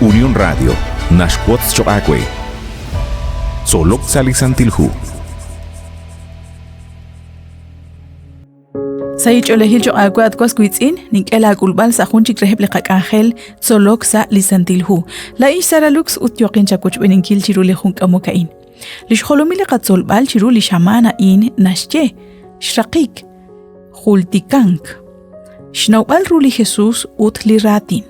Unión Radio naxwotz choq' aawe. Tzolok sa' li Santil Hu. Sahil ch'oolejil choq' aawe at was wiitz'in, nink'e laak'ulb'al sa' jun chik reheb' li qak'anjel tzolok sa' li Santil Hu. Laa'in xSara Lux ut yooqin chawochb'eeninkil chiru li jun k'amok a'in. Li xjolomil li qatzolb'al chiru li xamaan a'in naxye, xraqik, jultikank, xnawb'al ru li Jesus ut li raatin.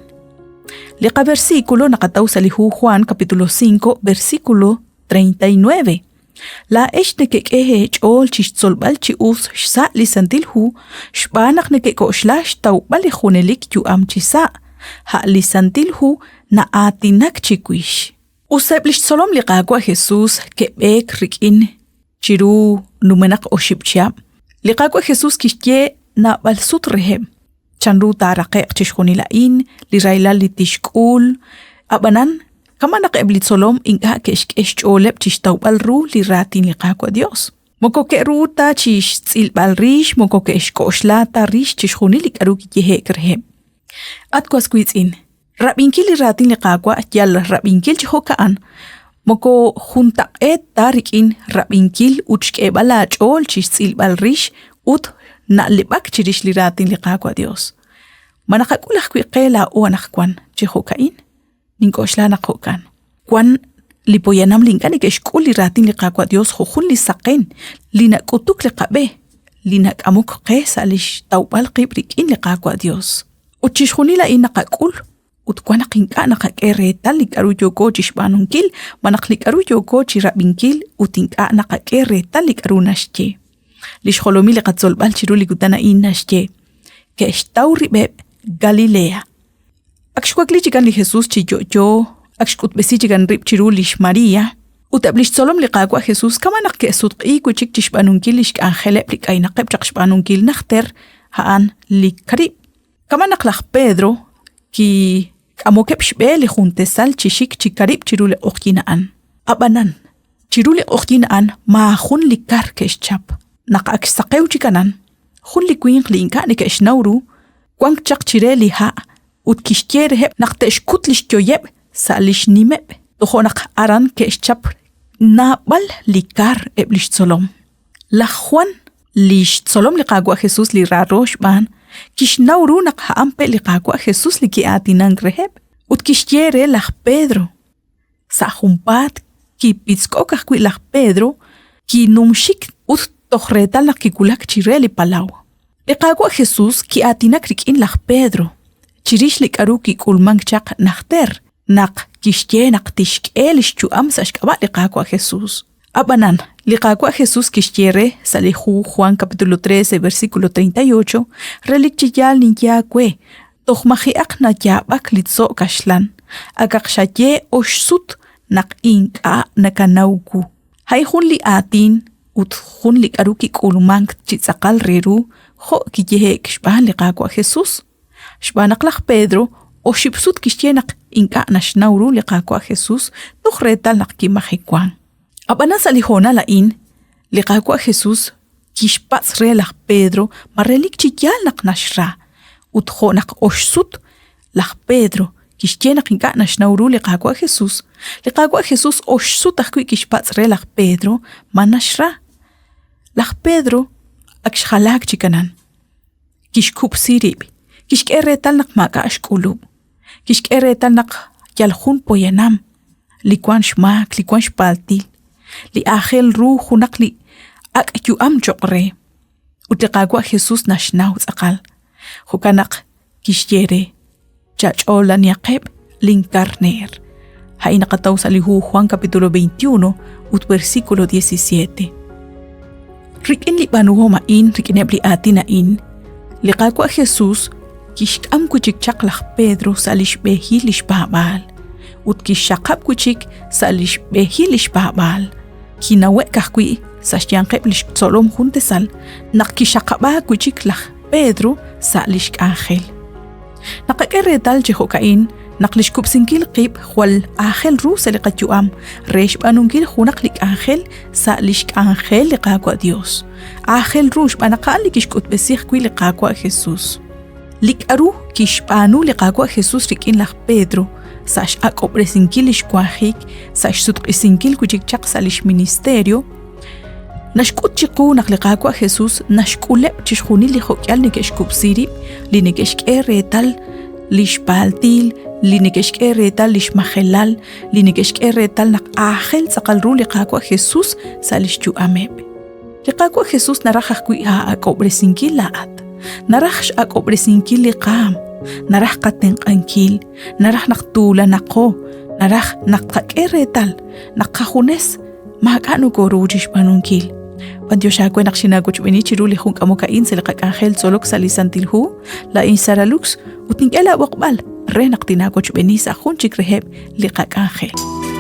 Li qaversículo naqataw sa' li hu Juan capítulo 5 versículo 39. Laa'ex nekek'e eech'ool chi xtzolb'al chi us xsa' li Santil Hu xb'aan naq nekek'oxla xtawb'al li junelik yu'am chi sa', a' li Santil Hu na'aatinak chiwix. Us eb' li xtzolom li Qaawa' Jesús ke'b'eek rik'in chiru numenaq oxib' chihab', li Qaawa' Jesús kixye naab'al sut reheb' chanru taaraqe'q chixjunil a'in, li rahilal li tixk'ul. Ab'anan, kama' naq eb' li tzolom ink'a' ke'xk'e xch'ooleb' chi xtawb'al ru li raatin li Qaawa' Yos. Moko ke'ru ta chi xtz'ilb'al rix, moko ke'xk'oxla ta rix chixjunil li k'aru kiyehe'k reheb'. At was wiitz'in, Rab'inkil li raatin li Qaawa' yal rab'inkil chi jo'ka'an, moko juntaq'eet ta rik'in rab'inkil ut xk'eeb'al aach'ool chi xtz'ilb'al rix ut na'leb'ak chirix li raatin li Qaawa' Dios. Ma naqak'ul ajwi' qe laa'o anaqwan chi jo'ka'in? Nink'oxla naq jo'kan. Wan li poyanam li ink'a' neke'xk'ul li raatin li Qaawa' Dios jo' jun li saqen li nak'utuk li qab'e, li nak'amok qe sa' lix tawb'al qib' rik'in li Qaawa' Dios. Ut chixjunil a'in naqak'ul ut wan naq ink'a' naqak'e reetal li k'aru yooko chi xb'aanunkil malaj li k'aru yooko chi rab'inkil ut ink'a' naqak'e reetal li k'aru naxye. Li xjolomil li qatzolb'al chiru li kutan a'in naxye, ke'xtaw rib'eb' Galilea. Ak xwakli chikan li Jesús chi yo'yo, ak xk'utb'esi chikan rib' chiru li xMaria, ut eb' li xtzolom li Qaawa' Jesús kama' naq ke'sutq'iik wi' chik chi xb'aanunkil li xk'anjeleb' li k'aynaqeb' chaq xb'aanunkil najter, a'an li karib'. Kama' naq laj Pedro kik'amokeb' xb'e li jun tesal chi xik chi karib' chiru li q'oqyink a'an. Ab'anan, chiru li q'oqyink a'an maajun li kar ke'xchap. Naq ak xsaqew chik anan, jun li winq li ink'a' neke'xnaw ru wank chaq chire li ha' ut kixye reheb' naq te'xkut li xyoyeb' sa' li xnimeb'. Tojo' naq aran ke'xchap naab'al li kar eb' li xtzolom. Laj Juan, li xtzolom li Qaawa' Jesús li raaro xb'aan, kixnaw ru naq a'an pe' li Qaawa' Jesús li ki'aatinank reheb' ut kixye re laj Pedro. Sa' junpaat kipitzk'ok ajwi' laj Pedro, kinumxik ut toj reetal naq kiwulak chire li palaw. Li Qaawa' Jesús ki'aatinak rik'in laj Pedro chirix li k'aru kik'ulmank chaq najter naq kixye naq tixk'e li xyu'am sa' xk'ab'a' li Qaawa' Jesús. Ab'anan, li Qaawa' Jesús kixye re sa' li hu Juan capítulo 13 versículo 38, relik chi yaal ninye aawe, toj maji'aq nayaab'ak li tzo' kaxlan, akaq xaye oxsut naq ink'a' nakanaw wu. A'in jun li aatin ut jun li k'aru kik'ulmank chi tz'aqal re ru jo' kiyehe'k xb'aan li Qaawa' Jesús. Xb'aan naq laj Pedro oxib' sut kixye naq ink'a' naxnaw ru li Qaawa' Jesús toj reetal naq kimajewank. Ab'anan sa' li hoonal a'in, li Qaawa' Jesús kixpatz' re laj Pedro ma relik chi yaal naq naxra, ut jo' naq oxsut laj Pedro kixye naq ink'a' naxnaw ru li Qaawa' Jesús, li Qaawa' Jesús oxsut ajwi' kixpatz' re laj Pedro ma naxra. Laj Pedro ak xjalaak chi kanan. Kixkub'si rib', kixk'e reetal naq maak'a' xk'ulub', kixk'e reetal naq yal jun poyanam li wank xmaak, li wank xpaltil, li aajel ru junaq li ak' yu'am cho'q re. Ut li Qaawa' Jesús naxnaw tz'aqal. Jo'kan naq kixye re, Chach'oolanihaqeb' linkarneer. A'in naqataw sa' li hu Juan capítulo 21 ut versículo 17. Rik'in li b'aanuhom a'in, rik'ineb' li aatin a'in, li Qaawa' Jesús kixk'am wi' chik chaq laj Pedro sa' li xb'ehil li xpaab'aal ut kixxaqab' wi' chik sa' li xb'ehil li xpaab'aal. Kinawe'k ajwi' sa' xyanqeb' li xtzolom jun tesal naq kixaqab'aak wi' chik laj Pedro sa' li xk'anjel. Naqak'e reetal chi jo'ka'in naq li xkub'sinkil qib' jwal aajel ru sa' li qayu'am re xb'aanunkil junaq li k'anjel sa' li xk'anjel li Qaawa' Dios. Aajel ru xb'aan naq a'an li kixk'utb'esi ajwi' li Qaawa' Jesús. Li k'aru kixb'aanu li Qaawa' Jesús rik'in laj Pedro sa' x'ak'ob'resinkil lix wanjik, sa' xsutq'isinkil wi' chik chaq sa' lix ministerio, naxk'ut chiqu naq li Qaawa' Jesus naxk'uleb' chixjunil li jo'k'ihal neke'xkub'si rib', li neke'xk'e reetal lix paaltil, li neke'xk'e reetal lix majelal, li neke'xk'e reetal naq aajel tz'aqal ru li Qaawa' Jesus sa' lix yu'ameb'. Li Qaawa' Jesus naraj ajwi' aak'ob'resinkil laa'at. Naraj x'ak'ob'resinkil li qaam, naraj qatenq'ankil, naraj naq tuulanaqo, naraj naq tqak'e reetal naq qajunes maak'a' nokoru chixb'aanunkil. B'antiox aawe naq xinaawochb'eeni chiru li jun k'amok a'in sa' li qak'anjel tzolok sa' li Santil Hu, laa'in Sara Lux ut nink'e laab'oqb'al re naq tinaawochb'eeni sa' jun chik reheb' li qak'anjel.